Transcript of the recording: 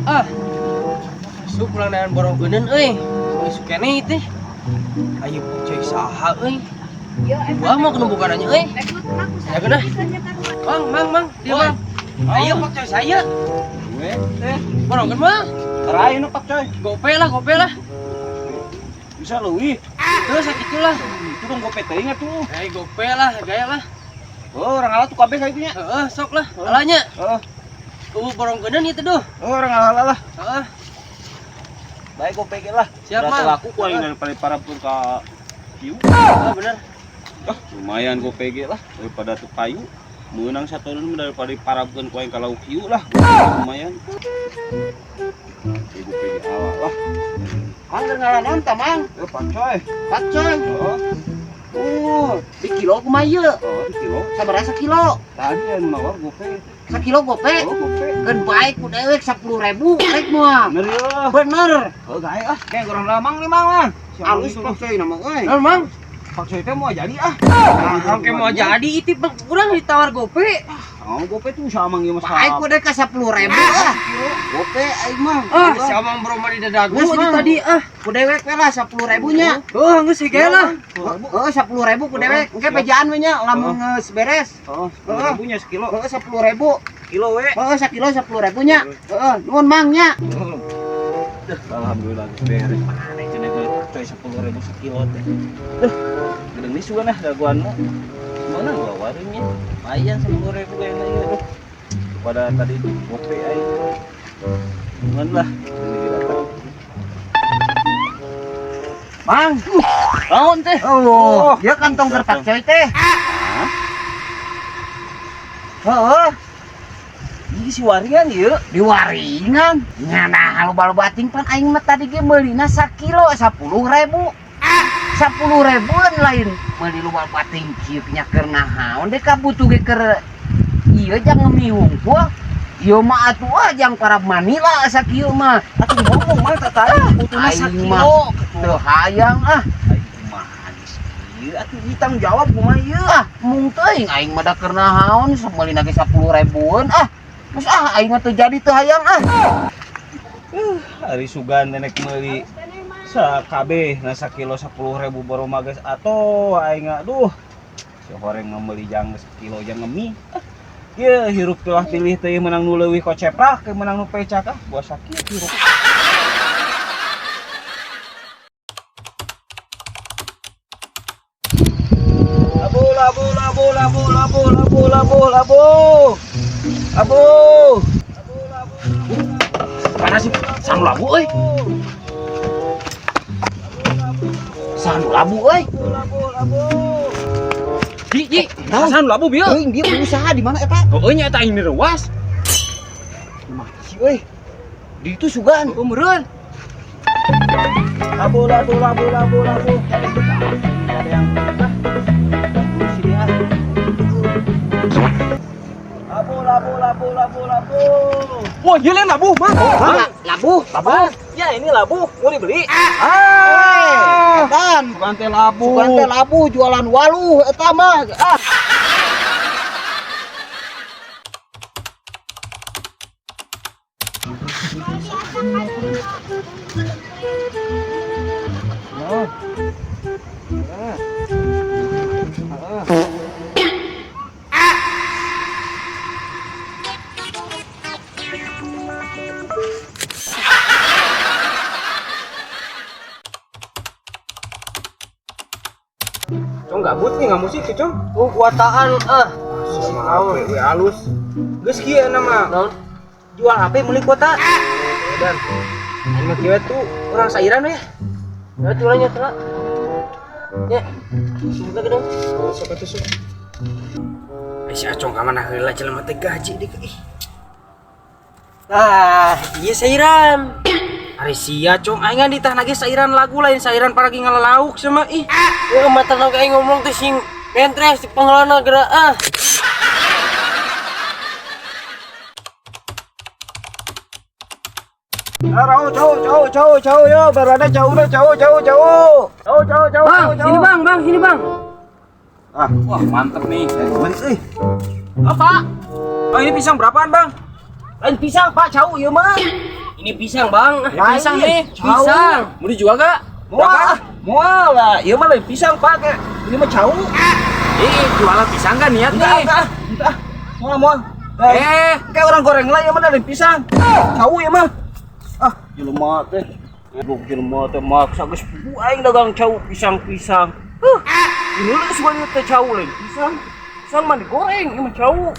Ah. Su pulang dengan borong geuneun euy. Geus keneh teh. Ayo coy saha euy. Gua mau kena bukanannya euy. Ya kena. Mang, mang, mang, dia mang. Ayo pak coy saya. Gue teh Borong kan mah. terakhir nu pak coy. Gope lah, gope lah. Bisa leuwih. Terus sakitulah. Itu dong gope teuing atuh. Eh gope lah, gaya lah. Oh, orang ala tuh kabeh kayak nya. Heeh, sok lah. Alanya. Heeh. Tuh borong geuneun ieu teh duh. Oh, orang ala lah. Heeh. Baik gope ge lah. Siap, Udah Mang. laku ku aing daripada para pun ka kieu. Heeh, bener. Ah, lumayan gope ge lah daripada tuh kayu. Meunang satu mah daripada parabkeun ku aing ka lauk hiu lah. Lumayan. Ibu gope ge ala lah. Mang keur ngalanon tah Mang. Eh, pak coy. Pak coy. Oh, Di kilo kumaha ieu? oh, di kilo. Sabaraha sakilo? Tadi anu nawar gope. Sakilo gope. Oh, gope. Keun bae ku dewek 10.000 rek moal. Bener ya. Bener. Oh, gae ah. Kayak kurang lamang nih, Mang. Mang. Alus pak coy nama euy. Naon, Mang? Pak coy teh mau jadi ah. Ah, oke mau jadi itu Bang. Kurang ditawar gope. Oh, gope tuh sama mang ieu mah. Bae ku dewek ka 10.000 ah. Gope aing mah. Ah, si Amang bro mah di dadagu Geus, itu Mang. tadi ah. Ku dewek we lah 10.000 nya. Oh, geus sih gaya lah. Heeh, 10.000 ku dewek. Engke bejaan we nya lamun geus beres. Oh, 10.000 nya sekilo. Heeh, 10.000. Kilo we. Heeh, sakilo 10.000 nya. Heeh, nuhun Mang nya. Duh, alhamdulillah geus beres. Mana cenah teh coy 10.000 sekilo teh. Duh, gedeng nih sugan ah dagoanmu. Mana gua warungnya? Lumayan 10.000 kayaknya ieu. Duh. Pada tadi gope aing. Cuman lah, ini datang. Mang. Naon teh? Oh, ieu kantong keur pak coy teh. Heeh. Ih, si waringan ieu. Di waringan nya nah loba-loba ting pan aing mah tadi ge meulina sakilo 10.000. 10.000-an lain meuli loba ting kieu nya keur naon deui kabutuh ge keur ieu jang ngemi hungkul. Ieu mah atuh ah jang para Manila sakieu mah. Atuh ngomong mah tah tadi butuhna Aing sakilo. mah teu hayang ah. Aing kumaha geus kieu atuh ieu tanggung jawab kumaha ieu. Ah, mung teuing aing mah da keur naon meulina ge 10.000-an ah. Geus ah aing mah teu jadi teu hayang ah. Ari sugan nenek meuli sakabeh na sakilo 10.000 baru mah geus atuh aing aduh. Si horeng mah meuli jang sekilo jang ngemi. Ah, ieu hirup telah pilih teh menang nu leuwih koceprak ke menang nu pecak ah buah sakit hirup. Labu labu labu labu labu labu labu labu. Labu. Mana sih? Sanu labu euy. Sanu labu euy. Ji, ji. Sanu labu bieu. Euy, dia berusaha di mana eta? Heueuh nya eta ini ruas. Mati sih euy. Di itu sugan. Heueuh meureun. Labu labu labu labu labu. Ada yang sini ah. Labu labu labu labu labu. Wah, ieu lain labu, Mang. Hah? Labu, Labu? Ya ini labu, mau dibeli. Ah, edan. Bukan teh labu. Bukan teh labu jualan waluh eta mah. Ah. Cong gabut nih nggak musik sih, Cong. Oh, kuataan ah. Sama HP we halus. Geus kieu nama. Naon? Jual HP meuli kuota. Dan anu mah kieu tuh urang sairan we. Ya tulangnya tela. Ya. Semoga gedung. Sok atuh sok. Eh, si Acong ka mana heula jelema teh gaji deui ih. Ah, iya sairan. Ari sia Cong, aing ngan ditah nage sairan lagu lain sairan paragi ngalalauk sama ih. Wah, mata naon aing ngomong teh sing mentres di pangelana geura ah. Jauh jauh jauh jauh jauh yo, baru ada jauh udah jauh jauh jauh. Jauh jauh jauh. Bang, sini bang, bang, sini bang. Ah, wah mantep nih. Beli euy. Apa? Bang ini pisang berapaan, Bang? Lain pisang, Pak, cau ieu mah. Ini pisang, Bang. Lain, Pisang nih. cau. Pisang. Mau dijual gak? Moal, moal lah. Ieu mah lain pisang, Pak. Kayak ini mah cau. Ih, jualan pisang kan niat Enggak, nih. enggak, enggak. Moal, moal. Eh, Kayak orang goreng lah, ieu mah lain pisang. Cau ieu mah. Ah, jelema teh. Goblok jelema teh maksa geus puguh aing dagang cau pisang-pisang. Huh. Ini lu semuanya teh cau lain pisang. Pisang mah digoreng, ieu mah cau.